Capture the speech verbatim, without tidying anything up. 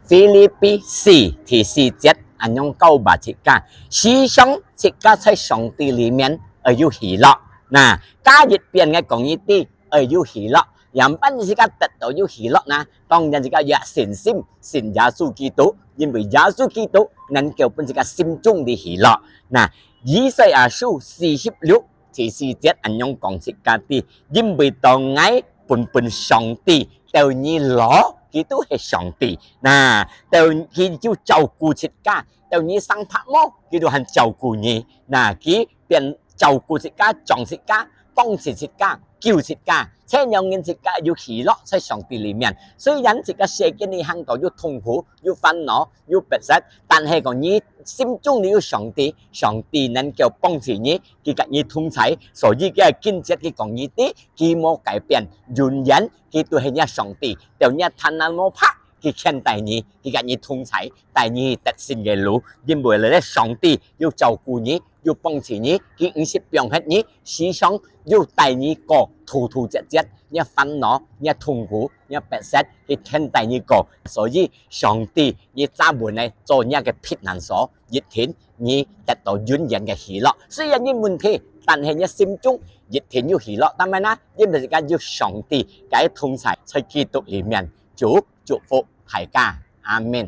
腓立比四第四節恁樣教𠊎自家，時常自家在上帝裡面愛有喜樂。那，加一遍个講一句，愛有喜樂。仰般自家得到有喜樂呢？當然自家有信心，信耶穌基督，因為耶穌基督能夠分自家心中的喜樂。那，以賽亞書四十六第四節恁樣講自家知，因為到𠊎本本上帝，到你老，佢都係上帝。那，到佢就照顧自家，到你生白毛，佢都還照顧你。那，佢變照顧自家，掌自家，幫助自家，救自家。這樣人自家有喜樂在上帝裡面。雖然自家世間裡行到有痛苦、有煩惱、有迫切，但係講你心中裡有上帝，上帝能夠幫助你，佢佮你同在。所以佢今節佢講你知，佢無改變，永遠佢都係若上帝，到若天下無白，佢牽帶你，佢佮你同在，帶你得勝个路。因為咧，上帝有照顧你，有幫助你，佢毋識放忒你，時常有帶你過突突折折，若煩惱、若痛苦、若迫切，佢牽帶你過。所以上帝，你抓穩呢，做若个避難所，一定你得到永遠个喜樂。雖然有問題，但係你心中一定有喜樂。當然啦，因為自家有上帝个同在，在基督裡面。主祝福大家，阿們。